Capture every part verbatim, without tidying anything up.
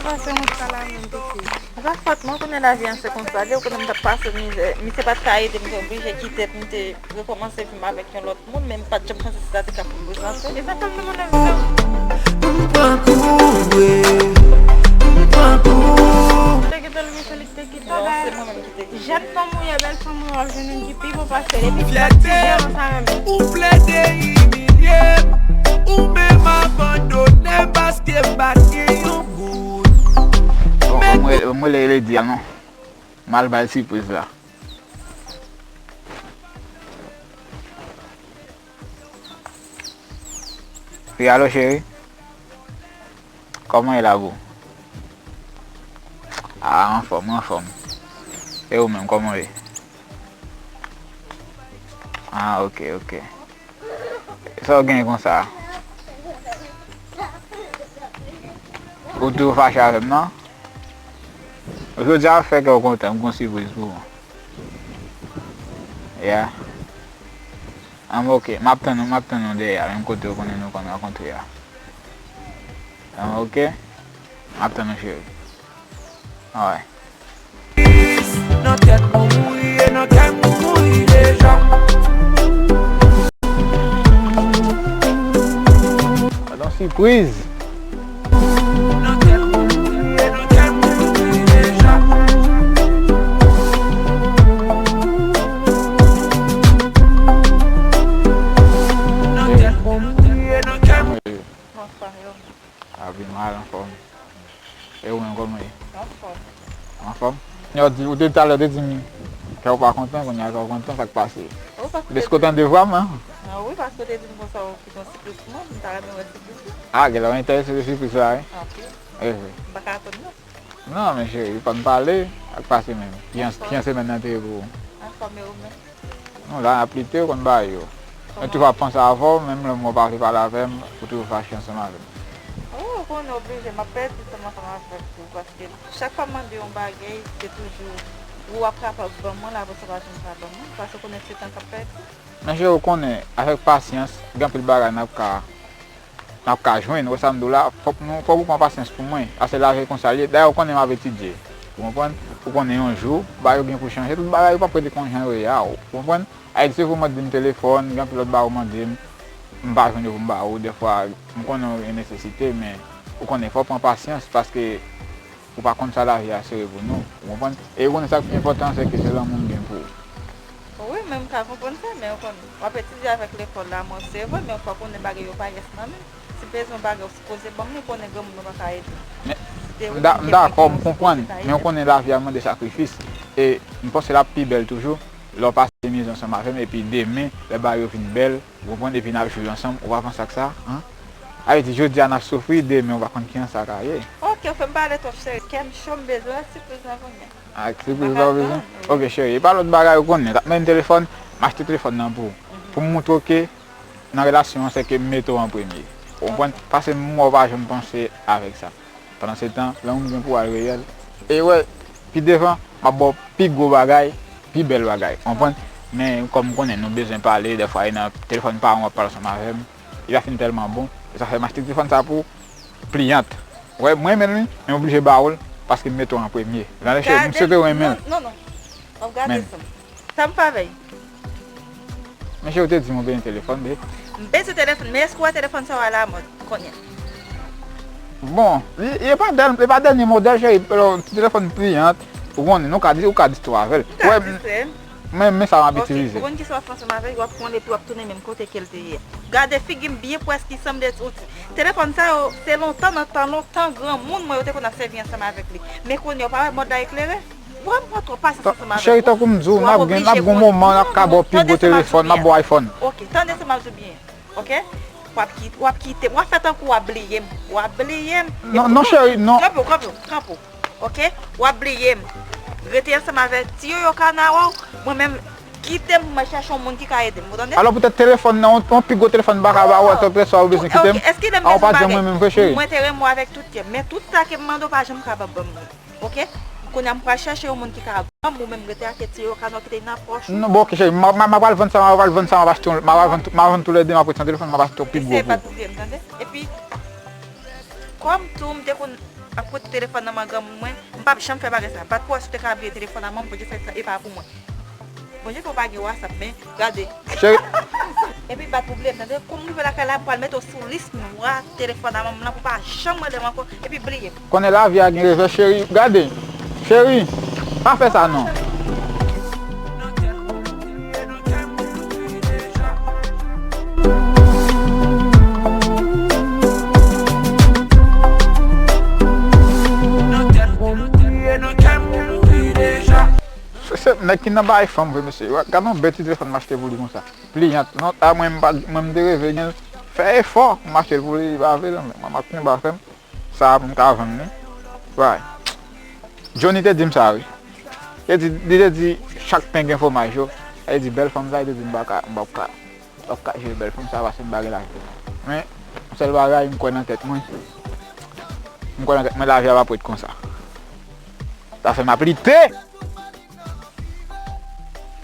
Sa se yon sa la menm pitit. Se pa fòt mwen, konnen lavi an se konsa l ye, ou konnen m t ap pase mizè. Misye pa t ka ede m, m te oblije kite pou m te rekòmanse vi m avèk yon lòt moun, men m pa t janm panse se sa te ka prezante. E sa fè m te mande m. M pran kou vre, m pran kou. Te gentan l misye, li te gentan. Non, se mwen menm ki te gentan. Jèn fanm ou ye, bèl fanm ou ye, w ap jwenn youn ki pi bon pase l. Epi ti jèn sa menm. Ou plede imilye m, ou menm abandone m paske m pa t gen yon goud. Bon, mwen, mwen rele, rele di a non. M al bay sipriz la. Wi, alo cheri. Kòman ye la boo? Ah, anfòm, anfòm. E ou menm, kòman w ye? Ah, ok, ok. Sa w gen konsa? Ou toujou fache avè m, non? Jodi a fè kè w kontan, m gon sipriz pou ou. Yeah. An, ok, m ap tann ou, m ap tann ou dèyè a, menm kote ou konnen nou konn rankontre a. An, ok? M ap tann ou, cheri. Alright. Nan tèt mwen ou ye, nan kè m ou ye deja. Gad yon sipriz. Nan tèt mwen ou ye, nan kè m ou ye deja. Nan tèt mwen ou ye, nan kè m. Bonswa, yo. Abi mal, anfòm. E ou menm, kòman w ye? Anfòm. Anfòm? Yo di, ou te talè, ou te di m kè w pa kontan, kounye a kè w kontan, sa k pase? Deske w tande vwa m, an? Ah wi, paske w te di m konsa ou kite yon sipriz pou mwen, m ta renmen wè sipriz la. Ah, genlè w enterese de sipriz la, wi. Anpil. E vre. M pa ka atann, non. Non, men cheri, fò n pale, sa k pase menm? Ki jan, ki jan semèn nan te ye pou ou? Anfòm, e ou menm? Nou la, n ap lite, ou konn bagay yo. Mwen toujou ap panse avè w, menm lè mwen pa vle pale avè m, ou toujou fache ansanm avè m. Wi, ou konnen oblije, m ap pèdi tan m ansanm avèk ou, paske chak fwa m mande yon bagay, se toujou ou ap kapab ban mwen l, apre sa w pa janm ka ban mwen, paske ou konnen se tan k ap pèdi. Men cheri, ou konnen, avèk pasyans, gen anpil bagay n ap ka n ap ka jwenn. Ou wè sa m di w la, fòk nou, fòk ou pran pasyans pou mwen. Paske lavi konsa l ye. Dayè, ou konnen m ap etidye. Ou konprann? Ou konnen yon jou, bagay yo gen pou chanje. Tout bagay yo p ap rete kon jan yo ye a. Ou konprann? Ayiti, se pou mande m telefòn, gen anpil lòt bagay ou mande m, m pa jwenn yo pou m ba ou. Dèfwa, m konnen w gen nesesite, men ou konnen, fòk pran pasyans, paske ou pa konn sa lavi a sere pou nou, ou konprann? E ou konnen sa k pi enpòtan an, se ke se lanmou m gen pou ou. Wi, men m ka konprann sa, men ou konn, w ap etidye avèk lekòl la, mwen, se vre, men fò w konnen bagay yo pa yès nan men. Si bezwen bagay, ou sipoze ban m li, ou konnen granmoun ou pa ka ede. M dakò, m konprann, men ou konnen lavi a mande sakrifis, e m panse l ap pi bèl toujou, lè w pase mizè ansanm avè m, epi demen, lè bagay yo vin bèl, ou konprann, epi n ap jwi ansanm, ou pa panse ak sa, an? Sa vle di, jodi a n ap soufri, demen ou pa konn kijan sa ka ye. Ok, ou fè m pale twòp, cheri. Kè m cho, m bezwen sipriz lan kounye a. Ah, sipriz la ou bezwen? Ok, cheri, e pa lòt bagay ou konnen. T ap mande m telefòn, m achte telefòn nan pou ou. Pou m moutre w ke nan relasyon an, se ke m mete w an premye. Ou konprann? Paske m wè w pa janm panse avèk sa. Pandansetan, lanmou m gen pou ou a reyèl. E wè, pi devan, m ap ba w pi gwo bagay, pi bèl bagay. Ou konprann? Men kòm m konnen nou bezwen pale, dèfwa e nan telefòn pa w, w ap pale ansanm avè m. Li pa fin tèlman bon. E sa fè m achte telefòn sa pou ou. Pliyant. Ou wè, mwen renmen l, wi, men m oblije ba ou l, paske m mete w an premye. Tande, cheri, m swete w renmen l. Non, non, non. W ap gade sa. Sa m fè avè l? Men cheri, ou te di m ou bezwen telefòn, babe. M bezwen telefòn, men èske w wè telefòn sa yo alamòd kounye a? Bon, li, li pa dèl-, li pa dènye modèl, cheri, ti telefòn pliyant, ou konnen, nou ka di, ou ka di tou avè l. M ka di se. Men, men sa m ap itilize. Ok, ou konn kisa w ap fè ansanm avè l, w ap pran l epi w ap tounen menm kote ke l te ye a. Gade figi m byen prèske sanble yon ti. Telefòn sa yo, se lontan, nan tan lontan, granmoun mwen yo te konn ap sèvi ansanm avèk li. Men kounye a, w pa wè mòd la eklere? Vrèman, w twò pasyans ansanm avèk mwen. Cheri, tankou m di w, n ap gen, n ap gen yon moman, n ap ka ba w pi gwo telefòn, m ap ba w iPhone. Ok, tande sa m ap di w byen. Ok? W ap kite, w ap kite m. W ap fè tankou w ap bliye m. W ap bliye m. Non, non, cheri, non. Kanpe w, kanpe w, kanpe w. Ok? W ap bliye m. Rete ansanm avèk ti yoyo kana w, mwen menm, kite m pou mwen chèche yon moun ki ka ede m. Ou tande? Alò, poutèt telefòn nan, yon, yon pi gwo telefòn m pa ka ba ou, atò, apre sa, ou bezwen kite m? Ok, èske lè m bezwen bagay, mwen te renmen w avèk tout kè m. Men tout sa ke m mande w pa janm kapab ban m li. Ok? Kounye a m pral chèche yon moun ki ka ban m, ou menm rete ak ti yoyo kana w ki te nan pòch ou. Non, bon, ok, cheri, m, m, m pral vann sa, m pral vann sa, m ap achte yon, m pral vann, m pral vann toulède, m ap rete san telefòn, m ap achte yon pi gwo pou ou. Eseye pa touye m, tande? Epi, kòm tou, m te konn ap pote telefòn nan men granmoun mwen, m p ap janm fè bagay sa. Bat pou wè si w te ka bliye telefòn a manman m, Bondye fè sa, e pa pou mwen. Bondye fè w pa gen WhatsApp, men gade. Cheri. Epi bat pou bliye m, tande, kou m rive lakay la, m pral mete w sou lis nwa telefòn a manman m lan pou w pa janm rele m ankò, epi bliye m. Konnen lavi a gen revè, cheri. Gade. Cheri, pa fè sa non. Se, se nèg ki nan bay fanm vre, mesye. Gade yon bèl ti telefòn m achte pou li konsa. Pliyant. Non, a mwen, m pa, mwen, m te reve gen, fè efò, m achte l pou li, li pa vle, non, men mwen, m ap konba, frè m. Sa a pou m ka vann li. Why? Johnny te di m sa, wi. Li di, li te di, chak pen gen fwomaj yo. Li di, bèl fanm sa, li te di, m pa ka, m p ap ka, m p ap ka jere bèl fanm sa, paske m pa gen lajan. Men, yon sèl bagay, m kwè nan tèt mwen. M kwè nan tèt mwen, lavi a p ap ret konsa. Sa fè m ap lite!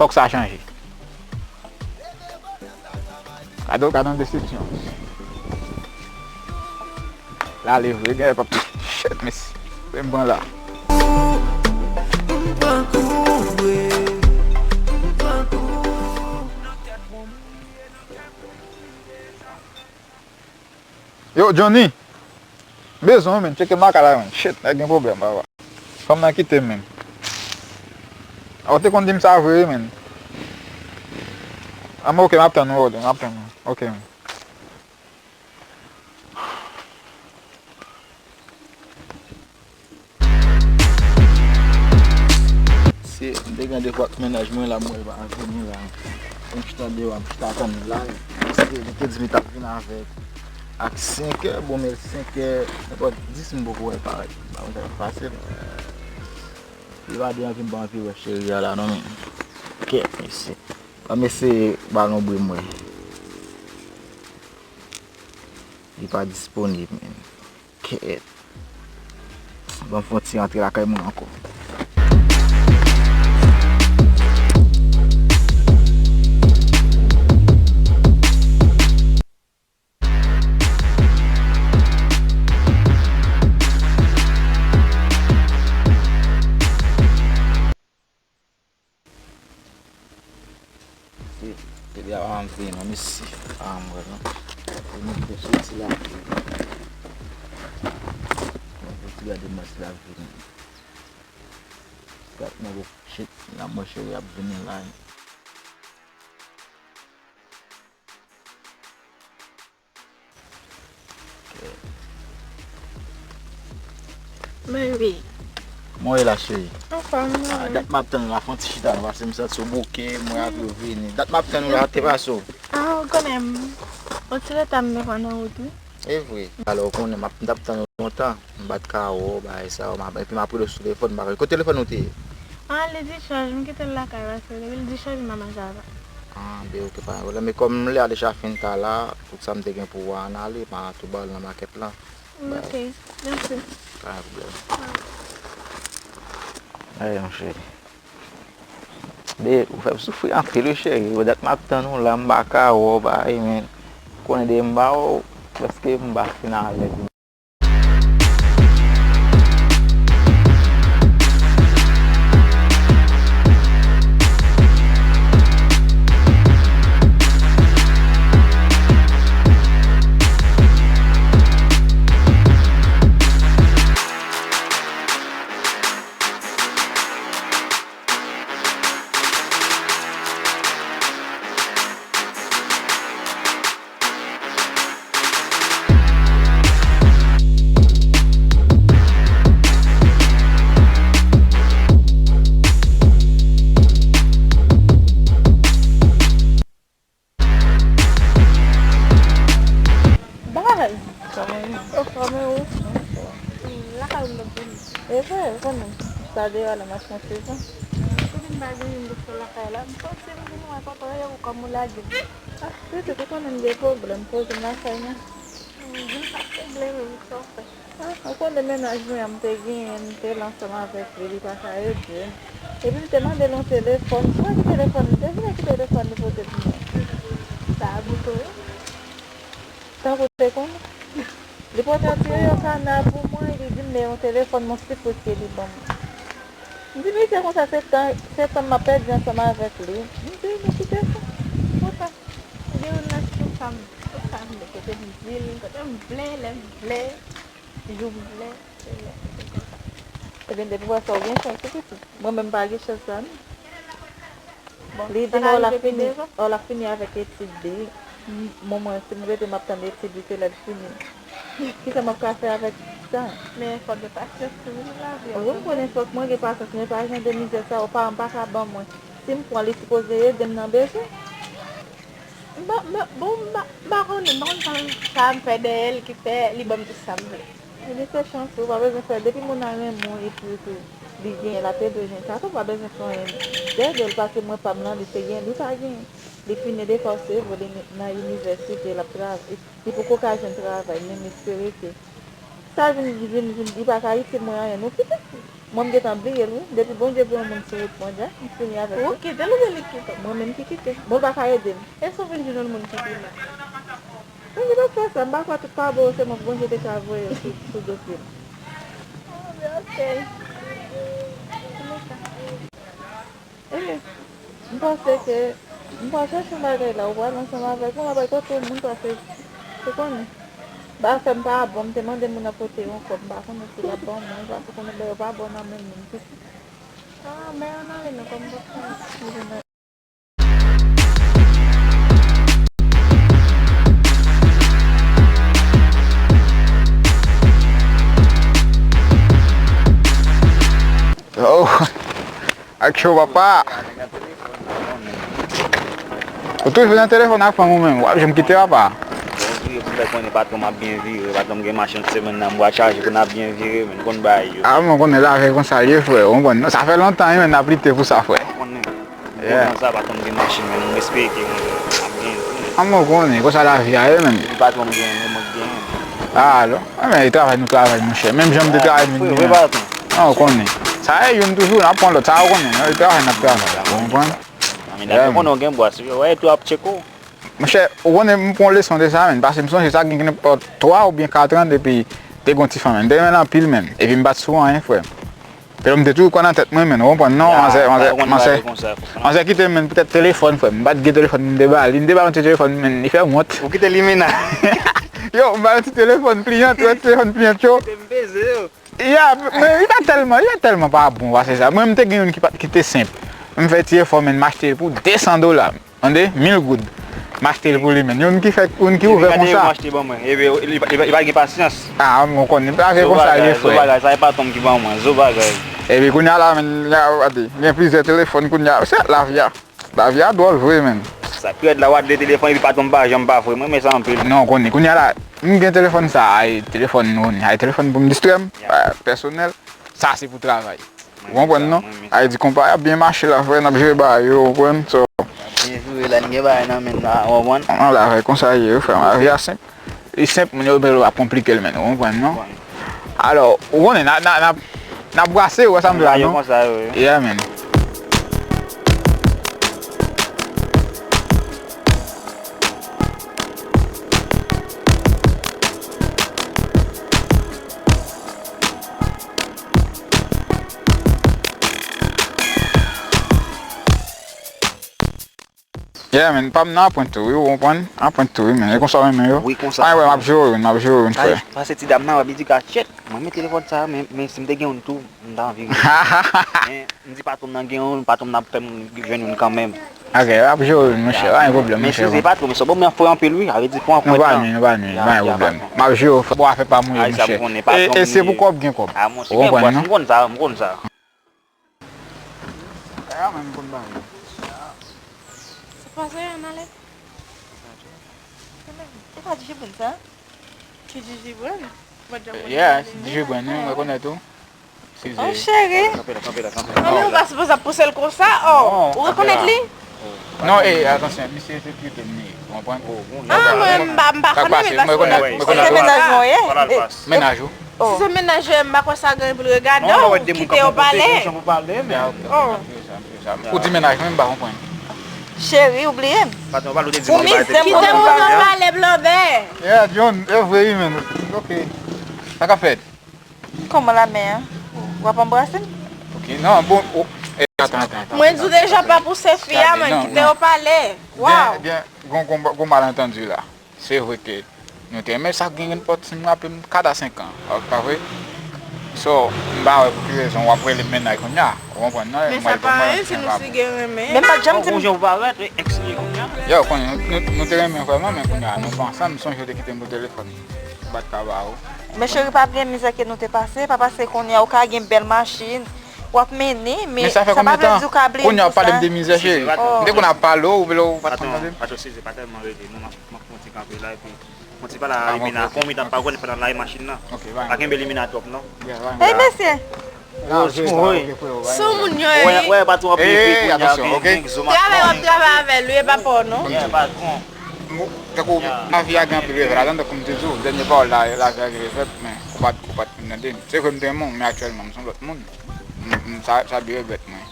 Fòk sa chanje. Gade w, gade yon desepsyon. L ale vre, gen lè p ap tou. Shit, mesye. Se m pran la. Yo, Johnny. Bezwen w, menn. Tcheke m lakay la, menn. Shit, nèg gen pwoblèm, papa. Fanm nan kite m, menn. A, w te konn di m sa vre, wi, menn. A, men, ok, m ap tann ou, ok, m ap tann ou. Ok, menn. Se, m te gen de fwa ak mennaj mwen la, m wè l pa vini la. M chita deyò a, m chita tann li la. Paske li te di m li t ap vin avèk, ak senkè, bon, men senkè, nenpòt dis m poko wè l parèt. M pa konn sa k ap pase l. Li pa de anvi, m pa anvi wè cheri a la, non, men. Kèt, mesye. Ban m eseye ba l yon bri m wè. Li pa disponib, men. Kèt. Ban m fè yon ti rantre lakay mwen ankò. Se, se li a pa m vini non, mesye. A, m wè non. Se nou ki te soti la. Mwen pou ti gade mwen si l ap vini. Gad mwen, shit, la mwen cheri ap vini la. Baby. Kòman w ye la, cheri? Anfòm, wi. A, dat m ap tann ou la, fè yon ti chita non, paske m santi w bouke, m wè apre w vini. Dat m ap tann ou la, te pase w? A, ou konnen m. Yon ti reta m te pran nan wout, wi. E vre. Alò, ou konnen, m ap, m t ap tann ou lontan. M pa t ka wè w, bagay sa yo, m ap, epi m ap rele w sou telefòn, m pa konn kote telefòn ou te ye. A, li dichaj, m kite l lakay, paske depi l dichaj, m pa manje avè l. A, ben, ok, pa gen pwoblèm. Men kòm lè a deja fin ta la, tout sa m te gen pou wè a, ann ale, m a tou ba w l nan makèt la. Ok, mèsi. Pa gen pwoblèm. Ay, mon cheri. Ben, ou fè m soufri anpil, wi, cheri. Bon, dat m ap tann ou la, m pa ka wè w, bay, men. Konnen depi m pa wè w, prèske m pa fin alèz. Baz! Kòman ye? Anfòm, e ou? Lakay ou m t ap vini. E vre, ou konnen, sa deyò la, m ap pran sezon. Ou vin pa vini m sou lakay la, m santi m vin wè tonton e ou kòm ou lage m. A, pitit, ou konnen m gen pwoblèm, poze m lakay mwen. Vin pa pwoblèm, sa w fè? A, ou konnen mennaj mwen an m te genyen, m te la ansanm avèk li, li pa ka ede m. Epi m te mande l yon telefòn, m pa gen telefòn, li te vin ak telefòn li pote pou mwen. Sa a bouton wi. Tankou te konnen. Li pote yon ti reyo kana pou mwen, li di m men yon telefòn, m on sipris ke li ban m. M di misye konsa se tan, se tan m ap pèdi ansanm avèk li. M di nou kite sa. Konsa. M gen yon lach tout sa m, tout sa m vle, kote m di l, kote m vle, lè m vle, jou m vle, se lè, se konsa. Ebyen, depi w wè sa, w gen chans wi pitit. Mwen menm m pa gen chans sa non. Bon, li di m, oh, l ap fini, oh, l ap fini avèk etid li. M, mwen, mwen, si m rete, m ap tann etid li, se lè l fini. Kisa m ap ka fè avèk sa? Men fòk gen pasyans tou wi nan lavi a. Wi, m konnen fòk mwen gen pasyans, men pa jan de mizè sa yo, paran m pa ka ban mwen. Si m pran, li sipoze ede m nan bezwen. M pa, m pa, bon, m pa, m pa konnen, m pa konn sa, sa m fè dèyè l ki fè li ban m tout sa m vle. Ebyen, se chans ou pa bezwen fè. Depi moun nan renmen w epi tou, li genyen, l ap ede w jwenn sa tou, ou pa bezwen fè anyen dèyè l, paske mwen pa m nan, li te gen, li pa genyen. Li fini defòse, vre, li nan inivèsite, l ap travay. Li poko ka jwenn travay, men m espere ke sa vin, vin, vin, li pa ka itil mwen anyen non pitit. Mwen m gentan bliye l wi. Depi Bondye voye yon moun sou wout mwen, dja, m fini avèk li. Ou kite l oubyen li kite w? Mwen menm ki kite. Bon, l pa ka ede m. E si w vin jwenn yon moun ki pi mal? Mwen ki pa fè sa, m pa kwè tout pa bon yo se mwen Bondye te ka voye sou, sou dosye m. Ah, men ok. Antouleka. Ebyen, m panse ke, m pral chèche yon bagay la, ou pral ansanm avèk mwen, m ap bay kote yon moun pase, ou konnen. Ba fè m pa bon, m te mande moun nan pote yon kòb, m pa konnen si l ap ban mwen, paske konnen bagay yo pa bon nan men moun pitit. Ah, men ann ale non, kòm m pa fè. Oh, ak cho papa. Ou toujou nan telefòn ak fanm ou menm, w ap janm kite papa. Bon, vire pou m fè konnen patwon m ap byen vire, patwon m gen machin semèn nan, m pral chaje pou n ap byen vire, men n konn bagay yo. Ah, mwen konnen lavi konsa l ye, frè, ou konprann non, sa fè lontan wi, men n ap lite pou sa, frè. Konnen. Yeah. Kontan sa, patwon m gen machin, men m espere ke mwen ap gen tou. An mwen konnen, konsa lavi a ye, men. Depi patwon m gen, men mwen gen. Ah, alò. Ah, men, e travay nou travay, monchè. Menm jan m te travay, men vre, vre patwon. An, ou konnen. Sa e youn toujou, n ap pran lòt. Sa ou konnen, e travay n ap travay. Ou konprann? Ah, men, yeah, ou konnen ou gen bwa, si yo wè tou ap tcheke w. Monchè, ou konnen m pran leson de sa, men. Paske m sonje sa gen nenpòt twa oubyen kat an depi te gen yon ti fanm, men. M te renmen l anpil, men. Epi m pa t sou anyen, frè. Pèlò m te toujou kwè nan tèt mwen, men, ou konprann non, manzè, manzè, manzè, manzè kite m, men, poutèt telefòn, frè m. M pa t gen telefòn pou m te ba li, m te ba yon ti telefòn, men, li fè m wont. Ou kite li mennaj. Yo, m ba yon ti telefòn pliyan, ti telefòn pliyan cho. Kite m peze yo. Ya, men, li pa tèlman, li pa tèlman pa bon, pase sa. Mwen, m te gen youn ki pa, ki te senp. M fè ti efò, men, m achte pou de san dola. Tande, mil goud. M achte l pou li menm. Youn ki fè, youn ki ouvè konsa. Epi gade yo m achte ban mwen. Epi li, li, li pa gen pasyans. Ah, mwen konnen. Bagay konsa l ye, frè. Zo bagay, sa e patwon m ki ban mwen. Zo bagay. Epi kounye a la, men, gade, gen plizyè telefòn kounye a. Se lavi a. Lavi a dwòl vre, men. Sa pi rèd la, w ap de telefòn, epi patwon m pa janm pa vre. Mwen renmen sa anpil. Non, konnen. Kounye a la, m gen telefòn sa, ay telefòn, konnen. Ay telefòn pou m distrè m, ah, pèsonèl. Sa se pou travay. Ou konprann non? Ay di konpa ap byen mache la, frè, n ap jere bagay yo, ou konprann? So, ap byen jere la, n gen bagay nan men n la, ou konprann? An, lavi konsa ye, frè m, lavi a senp. Li senp, moun yo bezwen ap konplike l, men, ou konprann non? Alò, ou konnen, n a, n a, n ap, n ap brase, ou wè sa m di la non? Yeah, men. Yeah, men, pa m nan apwent tou, wi, ou konprann? Apwent tou, wi, men. E konsa w renmen yo? Wi, konsa. Ay, wè, m ap jere w, m ap jere w, frè. Pase ti dam nan, w ap di ka tchèt. Mwen, men telefòn sa, men, men si m te gen youn tou, m ta anvi rive. Men, m di patwon m nan gen youn, patwon m nan ap fè m jwenn youn kanmenm. Ok, w ap jere youn, monchè, pa gen pwoblèm, monchè. Men eskize patwon, men sa bon, men fò anpil, wi, sa vle di fò anpwent. Non, pa gen, pa gen, pa gen pwoblèm. M ap jere w, pa gen pwoblèm. M ap jere w, frè. Bon, afè pa mwen, monchè. E, e se pou kòb gen kòb. Ah, monchè, gen bòs, m konn sa, m konn sa. Dayè, mwen, m konn bagay. Se pa sa, ann ale. E pa Djibran sa? Ki Djibran? Yeah, Djibran, wi, mwen rekonèt ou. Oh, cheri. Kanpe la, kanpe la, kanpe la. Manmi, ou pa sipoze ap pouse l konsa, oh. Ou rekonèt li? Non, e, atansyon, misye se trete m li, ou konprann? Ah, mwen, m pa, m pa konnen, men paske se mennaj mwen, ye. Mennaj ou? Si se mennaj ou, m pa kwè sa gen pou l regade w, kite yo pale. Ou di mennaj mwen, m pa konprann. Cheri, ou bliye m? Patwon, pa nou te di Ou mizè m kite moun nan pale blanbè. Yeah, John, e vre wi, men. Ok. Sa k ap fèt? Kòman la men an? W ap anbrase m? Ok, non, bon. Oh, eh, attends, attends, attends. Mwen di w deja pa pouse fi a, mwen kite yo pale. Waw. Gen, gen, gon, gon, gon malantandi la. Se vre ke nou te renmen sa, gen nenpòt, si m raple m, kat a senk an. Pa vre? So, m pa wè pou ki rezon w ap rele m mennaj kounye a. Ou konprann, non? Men sa pa anyen si nou si gen renmen. Men m pa t janm di m. Yo, konnen, nou, nou, nou te renmen vrèman, men kounye a, nou pa ansanm, m sonje w te kite m pou telefòn. M pa t ka ba ou. Men cheri, pa bliye mizè ke nou te pase, pa pase kounye a, ou ka gen bèl machin, w ap mennen, men sa pa vle di ou ka bliye m pou sa. Kounye a, w ap pale m de mizè, cheri. M te konn ap pale w, ou vle w pa t konn tande m. Patwon, Size, pa tèlman rele, non, m ap, m ap fè yon ti kanpe la, epi yon ti pale a Limena, konbyen tan pa konnen pandan lari machin nan. Pa kenbe Limena twòp, non. Hey, mesye! Sou moun yo ye. Wè, pa twò pi pi kounye a, gen, gen zo m ap pran. Travay, w ap travay avè l, wi, e pa pa w, non. Yeah, patwon. Tankou lavi a gen anpil revè ladan, tankou m te di w, dènye pawòl la, lavi a gen revè, men ou pa t, ou pa t fin tande m. Se vre m te renmen w, men aktyèlman m se yon lòt moun. M, m, sa, sa de regrèt mwen.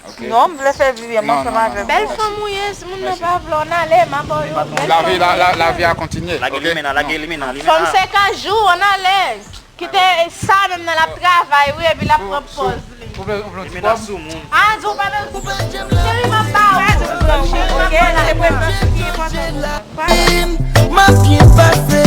Ok? Non, m vle fè vi m ansanm avè w. Bèl fanm ou ye, si moun nan pa vle w, ann ale, m a ba w yon bèl fanm. Lavi, la, la, lavi a kontinye. Lage Limena, lage Limena, Limena. Fanm se kajou, ann ale. Kite sa menm nan l ap travay wi epi l ap pran pòz li. Ou vle, ou vle yon ti kòb? Ah, di w pa nan koupe. Cheri, m ap ba ou. Ok, se premye ti ki enpòtan. M ap byen pase,